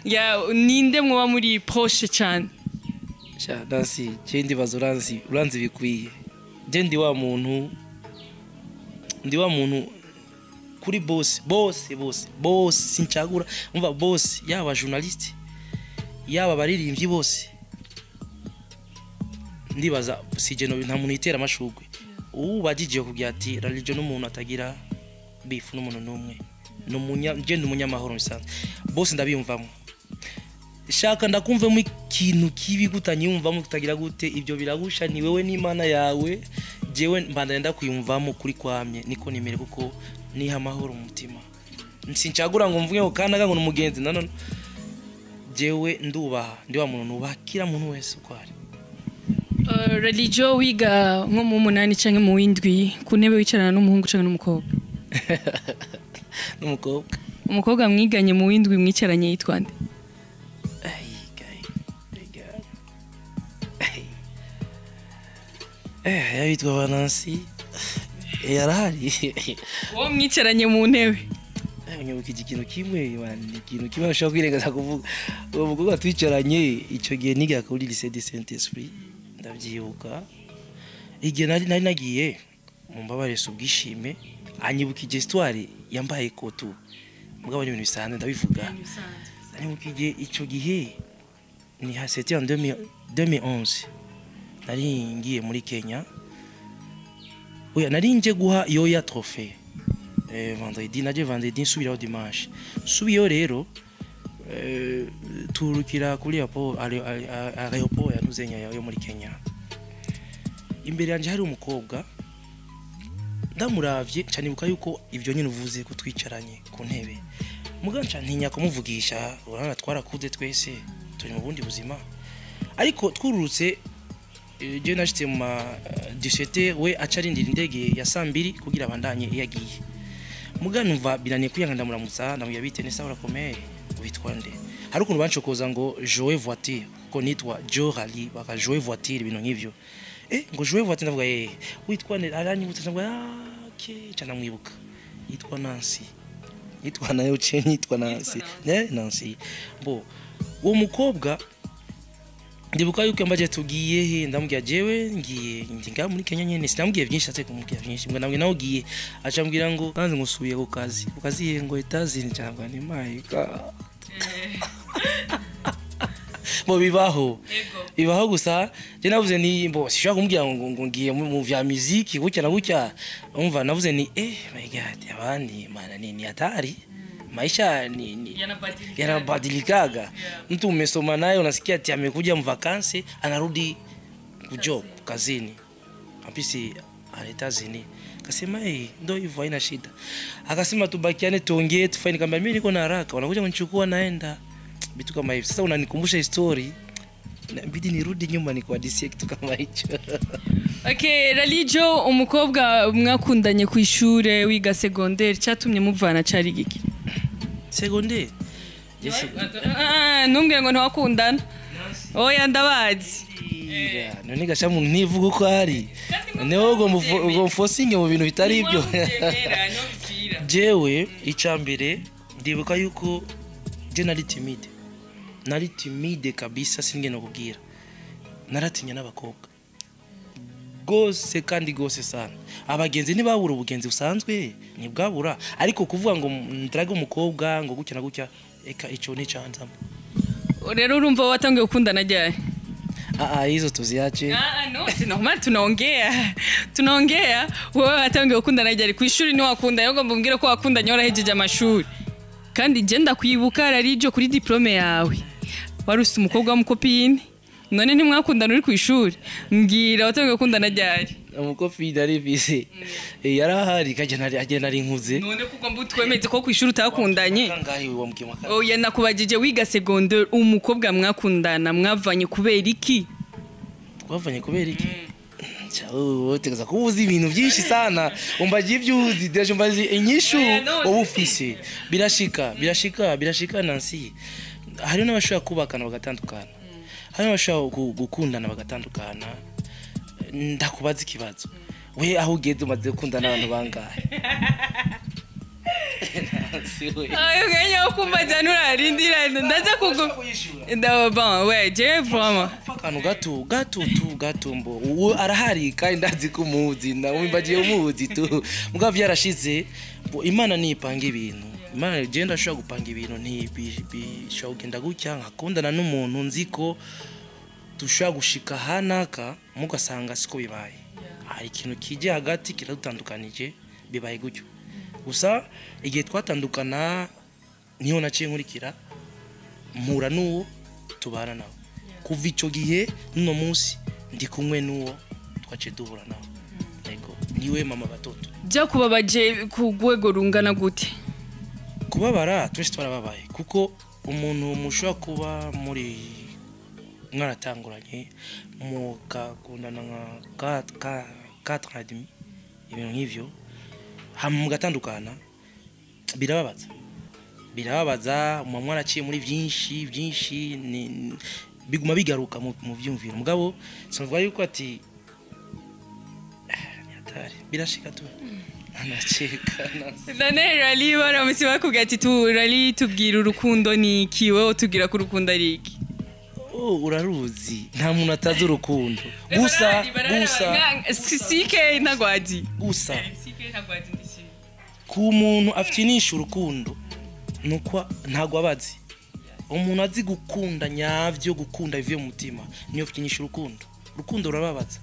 ya. Ninde mwoba muri proche cyane? Sha Nancy, je ndibaza uranzi bikwiye. Je ndi wa muntu kuri bose bose bose bose, sincagura. Umva, bose, yaba journaliste, yaba abaririmbyi bose, ndibaza sije no nta muntu yitera amashugwe. Ubajije kugira ati religion n'umuntu atagira beef n'umuntu n'umwe, ni umunya, je ndi umunyamahoro bisanzwe. Bose ndabiyumvamo. Shaka ndakumvemo ikintu kibi gutanyumvamo kutagira gute, ibyo biragusha, ni wewe n'Imana yawe. Jewe mbandanya ndakwiyumvamo kuri kwamye, niko nimere, kuko niha amahoro mu mutima. Sincagura ngo mvuge ngo kana ngo numugenzi, no, no, no. Jewe ndubaha, ndi wa muntu nubaha kila muntu wese uko ari. Relijo, wiga nko mu munani canke mu windwi, ku ntebe wicarana n'umuhungu canke n'umukobwa? N'umukobwa. Umukobwa mwiganye mu windwi mwicaranye yitwa nde? Ay, guy, ay, guy. Ay. Yabitwa ba Nancy. Yarahari. Uwo mwicaranye mu ntebe. Nyibukije ikintu kimwe man, ikintu kimwe ashobora kwirengaza kuvuga. Uwo mukobwa twicaranye icyo gihe niga kuri lycée de Saint Esprit, ndabyibuka igihe nari nagiye mu mbabare ubwishime, anyibukije histoire yambaye kotu, mugabo ni ibintu bisanzwe ndabivuga. Anyibukije icyo gihe ni c'était en 2000 2011, nari ngiye muri Kenya. Oya, nari nje guha Yoya trophée vendredi, naje vendredi nsubiraho dimanche. Nsubiyeho rero, turukira kuri aéroport ya Nuzenya yo muri Kenya. Imbere yanje hari umukobwa, ndamuravye nca nibuka yuko ivyo nyine uvuze ko twicaranye ku ntebe, muga nca ntinya kumuvugisha. Urabona twarakuze twese, turi mu bundi buzima, ariko twururutse, je nashitse mu ma 17, we aca arindira indege ya saa mbiri kugira abandanye iyo agiye. Muga numva binaniye kwiyanga, ndamuramutsa, ndamubwira: "Bite? Ni sawa? Urakomeye? Witwa nde?" Hari ukuntu bancokoza ngo Joe Voiture, kuko nitwa Joe Rally, baka Joe Voiture, ibintu nk'ivyo. Ngo Joe Voiture, ndavuga: "Witwa nde?" Aranyibutsa, ndavuga: "Ah, okay." Ca ndamwibuka, yitwa Nancy, yitwa nayo ce yitwa Nancy, ne Nancy. Bo uwo mukobwa ndibuka yuko yambaje: "Tugiye he?" Ndamubwira: "Jewe ngiye, ndi ngaha muri Kenya nyene." Sinamubwiye byinshi, atse kumubwira byinshi ngo namwe nawe ugiye. Aca ambwira ngo nanze ngusubiye ku kazi. Ku kazi he? Ngo Etazini. Cyangwa ni my God, bo bibaho, bibaho. Gusa je navuze ni mbo sishobora kumubwira ngo ngiye mu vya muziki gutya na gutya. Umva, navuze ni my God, abandi mana ni hatari, maisha ni yanabadilikaga. Mtu umesoma naye, unasikia ati amekuja mvakansi, anarudi kujob, kazini ampisi Etazini. Akasema: "Hey, ndo hivyo, haina shida." Akasema tubakiane, tuongee, tufanye. Nikamwambia mimi niko na haraka, wanakuja kunichukua, naenda, vitu kama hivi. Sasa unanikumbusha story, inabidi nirudi nyuma nikuhadisie kitu kama hicho. Okay, Ralijo, umukobwa mwakundanye ku ishure wiga secondaire, cyatumye muvana cari giki? Secondaire? Jesse. Ah, ntumbwire ngo ntiwakundana. Oya, ndabazi. None gasha muntu ntivuga uko ari, niwe ugomba forcing mu bintu bitari ibyo. Jewe icambere ndibuka yuko je nari timide, nari timide kabisa, singe no kubwira, naratinya n'abakobwa gose kandi gose sana. Abagenzi ntibabura, ubugenzi busanzwe ntibwabura, ariko kuvuga ngo ndrage umukobwa ngo gutya na gutya, eka ico nicanzamo. Rero urumva watangiye gukundana ryari? Ah ah, hizo tuziache. Ah, no, c'est normal, tunaongea. Tunaongea. Wewe watangiye gukundana ryari? Ku ishuri ntiwakunda, ugomba umbwire ko wakundanye warahejeje amashuri. Kandi je ndakwibuka, Rarijo, kuri diplôme yawe wari ufise umukobwa w'umukopine. None ntimwakundana uri ku ishuri? Mbwira, watangiye gukundana ryari? Umukopi nari mfise, yarahari kajya nari agenda nari nkuze. None kuko mbu twemeze ko ku ishuri utakundanye. Kangahe wambwiye mwaka? Oya, nakubajije wiga secondaire, umukobwa mwakundana mwavanye kubera iki? Twavanye kubera iki? Utegeza kuba uzi ibintu byinshi sana, umbaje ibyo uzi, déjà umbaje inyishu. Oya, no, uba ufise, birashika, birashika, birashika Nancy. Hari n'abashobora kubakana bagatandukana, hari n'abashobora gukundana bagatandukana. Ndakubaza ikibazo: we aho ugeze umaze gukundana n'abantu bangahe? Nancy we. Ayo mwanya wo kumbaza nturarindira, ndaza kugu bon, ouais, je vraiment Akantu gato gato tu gato, mbo uwo arahari kandi ndazi ko umuzi, ndamwimbagiye umuzi tu, mugabo byarashize. Bo Imana nipanga ibintu, Imana igenda ashobora gupanga ibintu, ntibishobora kugenda gutya. Nkakundana n'umuntu nzi ko dushobora gushika hanaka, mugasanga siko bibaye, hari ikintu kijye hagati kiradutandukanije, bibaye gutyo. Gusa igihe twatandukana niho naciye nkurikira mpura n'uwo tubana nawe. Kuva icyo gihe n'uno munsi ndi kumwe n'uwo twaciye duhura nawe. Yego, niwe mama batoto. Byakubabaje ku rwego rungana gute? Kubabara, twese twarababaye, kuko umuntu mushobora kuba muri mwaratanguranye mukakundana nka 4 ans et demi, ibintu nk'ivyo, hama mugatandukana, birababaza, birababaza. Muba mwaraciye muri byinshi byinshi, biguma bigaruka mu byumviro. Mugabo sinavuga yuko ati: "Ah, ni hatari." Birashika tu. Anacheka. None Rally, baramutse bakubwira ati tu Rally, tubwira urukundo ni iki, wowe utubwira ko urukundo ari iki? Oh, uraruzi, nta muntu atazi urukundo, gusa gusa Sike ntagwazi. Gusa Sike ntagwazi ndisi. Ku muntu afinisha urukundo nuko ntago abazi. Umuntu azi gukunda nyavyo, gukunda bivuye mu mutima, niyo afinisha urukundo. Urukundo rurababaza,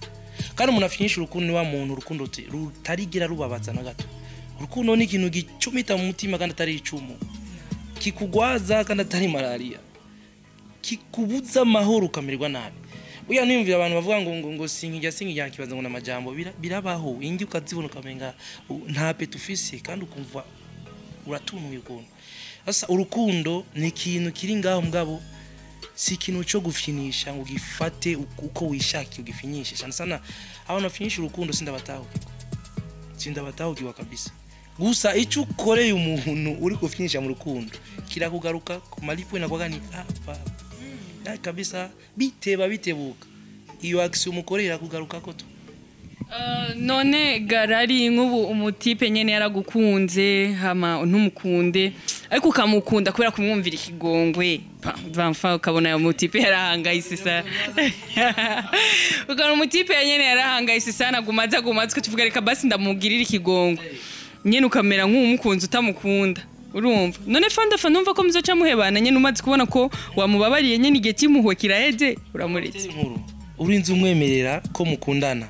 kandi umuntu afinisha urukundo ni wa muntu urukundo rutarigira rubabaza na gato. Urukundo ni ikintu gicumita mu mutima kandi atari icumu, kikugwaza kandi atari malaria, kikubuza amahoro ukamererwa nabi. Burya niyumvira abantu bavuga ngo sinkijya sinkijya, nkibaza ngo namajambo. Birabaho ingi ukazibona ukamenga nta pet ufise, kandi ukumva uratunuye ukuntu. Sasa urukundo ni ikintu kiri ngaho, mugabo si ikintu cyo gufinisha ngo ugifate uko wishakiye ugifinishe. Sana sana abantu bafinisha urukundo sindabatahukirwa kabisa. Gusa icyo ukoreye umuntu uri kufinisha mu rukundo kirakugaruka ku malipo, inakuwaga ni hapa ya kabisa, biteba bitebuka, iyo action umukorera irakugaruka ko tu. None garari, nk'ubu umutipe nyene yaragukunze, hama ntumukunde, ariko ukamukunda kubera kumwumvira ikigongwe, vamfa ukabona uyo mutipe yarahangayise sana, ukabona umutipe nyene yarahangayise sana, gumaza gumaza, ukavuga reka basi ndamugirira ikigongwe nyene, ukamera nk'umukunzi utamukunda, urumva? None fanda fa numva ko muzoca muhebana nyene, umaze kubona ko wamubabariye nyene, igihe cy'impuhwe kiraheze, uramuretse. Inkuru urinze umwemerera ko mukundana,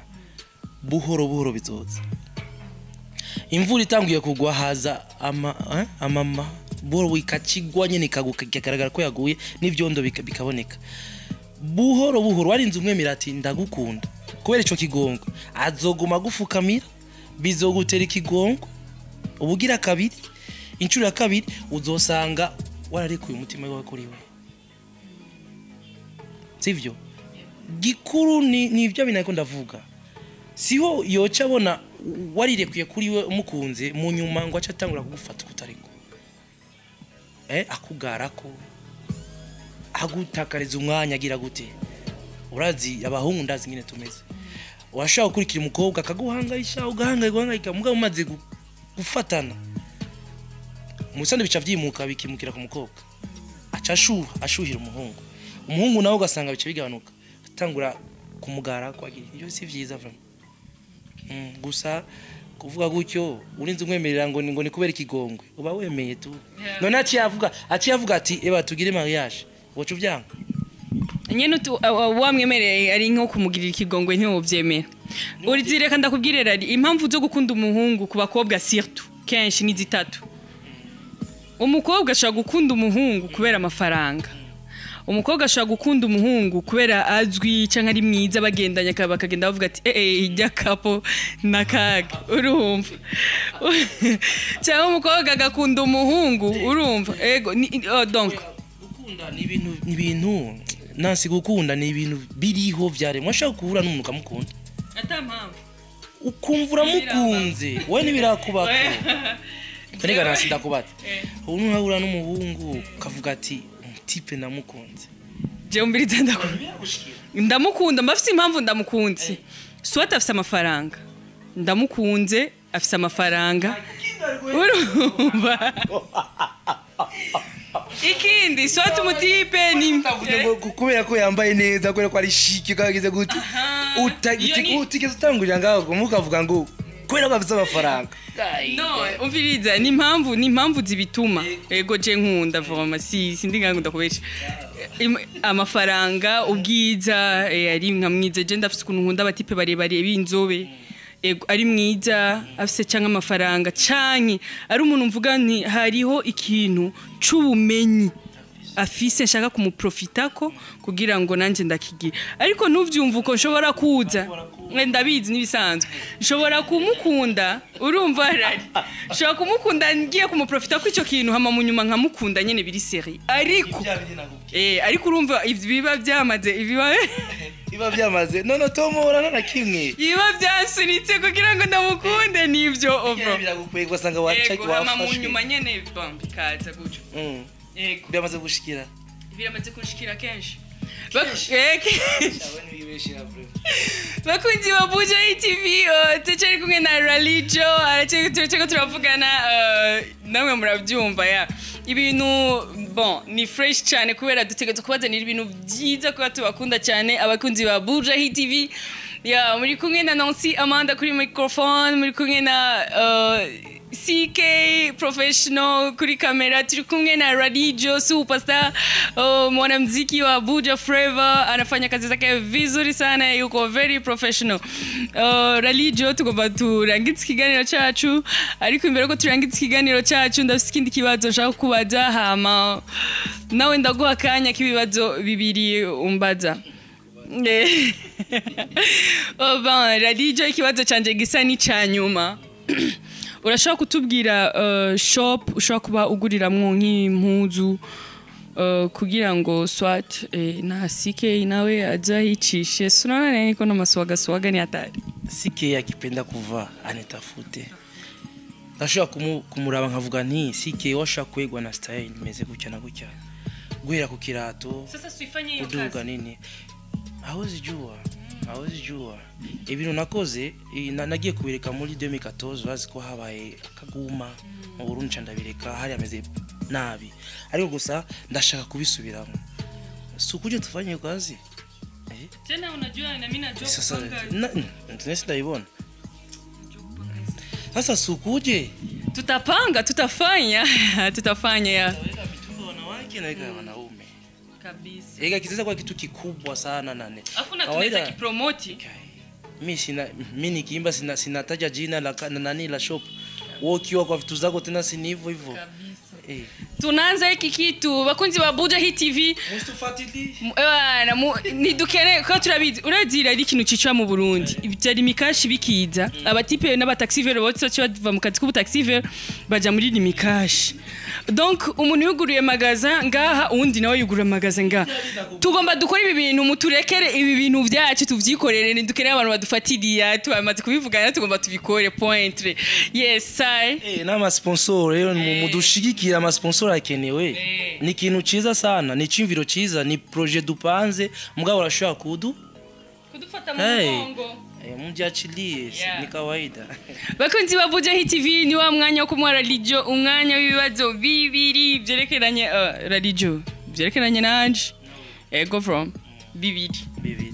buhoro buhoro bizoza. Imvura itanguye kugwa haza ama amama buhoro, ikakigwa nyene ikagaragara ko yaguye, n'ivyondo bikaboneka buhoro buhoro. Warinze umwemera ati ndagukunda, kubera ico kigongo azoguma gufukamira, bizogutera ikigongo ubugira kabiri, inshuro ya kabiri uzosanga wararekuye umutima wawe kuri we. Sivyo gikuru ni ivyo binako ndavuga, siho yoca abona warirekuye kuri we umukunze, mu nyuma ngo aca atangura kugufata kutariko, akugarako, agutakariza umwanya, agira gute. Urazi abahungu, ndazi nyine tumeze, washaka gukurikira umukobwa akaguhangayisha, ugahangayika ugahangayika, mugabo umaze gufatana musande bica vyimuka bikimukira ku mukobwa, aca ashuha, ashuhira umuhungu, umuhungu nawe ugasanga bica bigabanuka, atangura kumugara kwagira. Ibyo si vyiza vraiment. Gusa kuvuga gutyo urinze umwemerera ngo ni kubera ikigongwe, uba wemeye tu. None aciye avuga ati eba tugire mariage, woca uvyanga? Nyene wamwemereye ari nko kumugirira ikigongwe, ntiwovyemera. Urizireka ndakubwire Rari, impamvu zo gukunda umuhungu ku bakobwa surtout kenshi ni zitatu. Umukobwa ashobora gukunda umuhungu kubera amafaranga, umukobwa ashobora gukunda umuhungu kubera azwi canke ari mwiza, bagendanye bakagenda bavuga ati eh eh, ijya kapo nakaga, urumva? Cyangwa umukobwa agakunda umuhungu, urumva, ego oh, donc Gukunda ni ibintu nansi, gukunda ni ibintu biriho vyaremwe. Washaka guhura n'umuntu ukamukunda ata mpamvu, ukumva uramukunze, wowe ntibirakubako. Nega nasi ndakubata, ubu nuhahura n'umuhungu ukavuga ati umutipe ndamukunze. Jewe mbiriza, ndamukunda mba afise impamvu ndamukunze. Soit afise amafaranga, ndamukunze afise amafaranga, urumva? Ikindi, soit umutipe ni Utavuze ngo kubera ko yambaye neza, kubera ko ari chic, ko yagize gute. Utigeze utangurira ngaho mukavuga ngo kubera ko afise amafaranga. No, umviriza, ni impamvu zibituma ego je nkunda vraiment, si sindi ngango ndakubesha. Amafaranga, ubwiza, ari nka mwiza, je ndafise ukuntu nkunda abatipe barebare b'inzobe. Ego, ari mwiza, afise canke amafaranga, canke ari umuntu mvuga nti hariho ikintu c'ubumenyi afise nshaka kumuprofitako kugira ngo nanje ndakigira. Ariko ntuvyumva uko, nshobora kuza, ndabizi n'ibisanzwe, nshobora kumukunda, urumva Rari, nshobora kumukunda ngiye kumuprofita ko ico kintu, hama mu nyuma nkamukunda nyene biri sérieux, ariko ariko urumva ivyo biba byamaze ibiba Biba byamaze none tomora na kimwe. Biba byansunitse kugira ngo ndamukunde, nivyo over. Biragukwega ugasanga waca Ego, hama mu wafashwe. nyuma nyene bam, bikaza gutyo. Ego. Byamaze gushikira? Biramaze kunshikira kenshi. Bakunzi ba Buja TV, turacyari kumwe na Ralijo, turacyariko turavugana, namwe murabyumva ya ibintu bon ni fresh cyane kubera dutegerezwa kubazanira ibintu byiza kuba tubakunda cyane abakunzi ba Buja TV. Ya muri kumwe na Nancy Amanda kuri microphone, muri kumwe na CK professional kuri kamera, turi kumwe na Ralijo superstar, mwanamuziki wa Buja Flava, anafanya kazi zake vizuri sana, yuko very professional. Ralijo, tugomba turangize ikiganiro cyacu, ariko imbere ko turangiza ikiganiro cyacu ndafite ikindi kibazo nshaka kubaza, hama nawe ndaguha akanya k'ibibazo bibiri umbaza. Oh, bon, Ralijo, ikibazo canje gisa n'ica nyuma. Urashobora kutubwira shop ushobora kuba uguriramwo nk'impuzu, kugira ngo swat na CK nawe aza yicishe sunana niko na maswaga swaga ni hatari. CK akipenda kuvaa anitafute. Ndashobora kumuraba nkavuga nti CK washaka kwegwa na style imeze gutya na gutya, guhera ku kirato. Sasa suifanye hiyo kuduga kazi. Nini hawezi jua, hawezi jua ibintu nakoze, nagiye kubireka muri 2014, bazi ko habaye akaguma mu Burundi, nca ndabireka hari ameze nabi, ariko gusa ndashaka kubisubiramo. Si ukuje tufanye kazi? Tena unajua na mimi najua Sasa kupanga. Nesi ndabibona sasa, si ukuje? Tutapanga, tutafanya, tutafanya ya. Weka mitumba wanawake na weka wanaume Kabisa. Ega kitaweza kuwa kitu kikubwa sana nane. Afu na tunaweza kipromoti. Mi sina, mi nikiimba sina sinataja jina la na nani la shop. Wewe ukiwa kwa vitu zako tena si ni hivyo hivyo. Kabisa. Eh. Tunaanza hiki kitu bakunzi ba Buja Hit TV. Mstufuatilie. Bana, ntidukeneye ko turabizi, urazira ari ikintu cica mu Burundi ibyo Lumicash bikiza, abatipe n'abataxivero bose baca bava mu kazi k'ubutaxivero baja muri Lumicash. Donc umuntu yuguruye magasin ngaha, uwundi nawe yugurura magasin ngaha. Tugomba dukora ibi bintu, muturekere ibi bintu byacu tuvyikorere, ntidukeneye abantu badufatiriya. Tubamaze kubivugana, tugomba tubikore point. Yes I Eh, n'ama sponsor rero mudushigikira, ama sponsor akenewe. Ni ikintu ciza sana, ni iciyumviro ciza, ni projet dupanze, mugabo urashobora kudu kudufata mu Hey. mugongo. Mjiachilie, Yeah. ni kawaida. Bakunzi ba Buja Hit TV, ni wa mwanya wo kumuha Ralijo umwanya w'ibibazo bibiri byerekeranye, Ralijo, byerekeranye nanje ego from bibiri. Bibiri.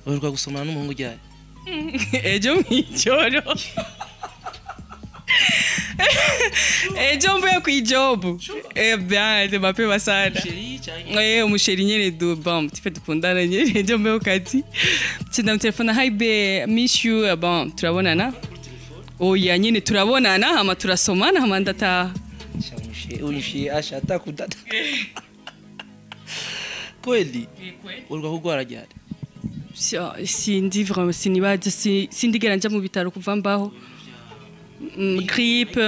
Uheruka gusomana n'umuhungu ryari? Ejo mw'ijoro, ejo mvuye kw'ijobu. Eh bien, c'est mapema sana. Chéri cyangwa? Umusheri nyene du bon tipe dukundana nyene. Ejo mvuye ku kazi ndamutelefona: "Hi bae, miss you." Bon, turabonana, oya nyene turabonana, hama turasomana, hama ndataha. Unyishe asha atakudata. Kweli? Uheruka kurwara ryari? Sindi vraiment, sinibaza, sindigera nja mu bitaro kuva mbaho. Grippe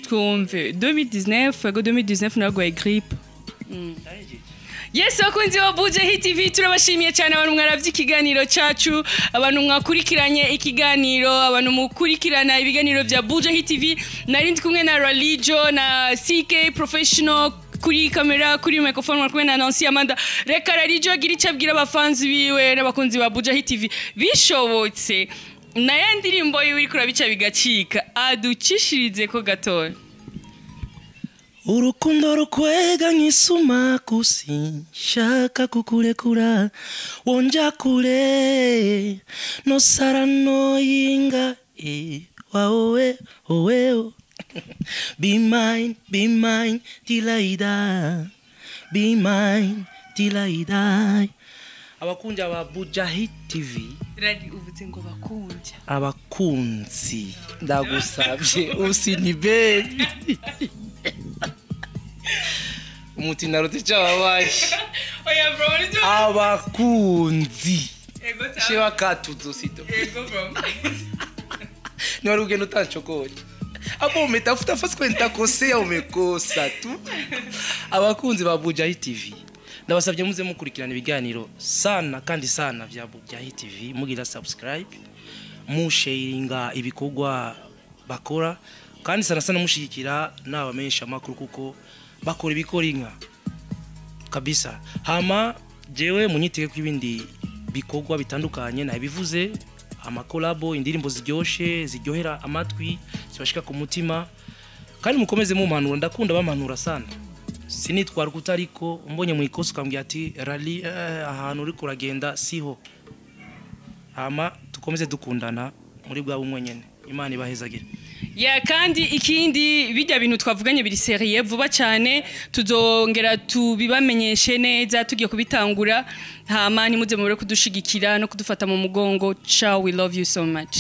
twumve 2019, ego 2019 narwaye grippe. Yes, bakunzi ba Buja Hit TV, turabashimiye cyane abantu mwaravye ikiganiro cyacu, abantu mwakurikiranye ikiganiro, abantu mukurikirana ibiganiro bya Buja Hit TV. Nari ndi kumwe na Ralijo na CK Professional kuri kamera, kuri microphone mwari kumwe na Nancy Amanda. Reka Ralijo agira icyo abwira abafanzi biwe n'abakunzi ba Buja Hit TV. Bishobotse na ya ndirimbo yiwe iriko urabica bigacika, aducishirize ko gatoya. Urukundo rukwega nk'isumaku, sinshaka kukurekura, wonja kure nosara noyinga, waowe owe. Be mine, be mine till I die, be mine till I die. Abakunzi aba Buja Hit TV. Radi, uvuze ngo bakunja? Abakunzi, ndagusabye usinibebi umutinarute cyababaye. Oya bro, nibyo. Abakunzi. Ego sawa. Shewa katuzo sito. Ego bro. Niwari ugenda utanchokoye hapo, umetafuta fasi kwenye nitakosea, umekosa tu. Abakunzi ba Buja Hit TV, ndabasabye muze mukurikirana ibiganiro sana kandi sana vya Buja Hit TV, mugira subscribe, musharinga ibikorwa bakora, kandi sana sana mushigikira n'abamenyesha amakuru kuko bakora ibikora inka. Kabisa. Hama jewe munyitege ko ibindi bikorwa bitandukanye nabivuze, amakolabo, indirimbo ziryoshe, ziryohera amatwi, zibashika ku mutima. Kandi mukomeze mumpanura, ndakunda bampanura sana. Sinitwara kutariko umbonye mu ikosa ukambwira ati: "Rally, ahantu uriko uragenda siho." Hama tukomeze dukundana muri bwa bumwe nyene. Imana ibahezagire. Ya, kandi ikindi, bijya bintu twavuganye biri sérieux. Vuba cyane tuzongera tubibamenyeshe neza tugiye kubitangura. Hama ntimuze mubure kudushigikira no kudufata mu mugongo. Ciao, we love you so much.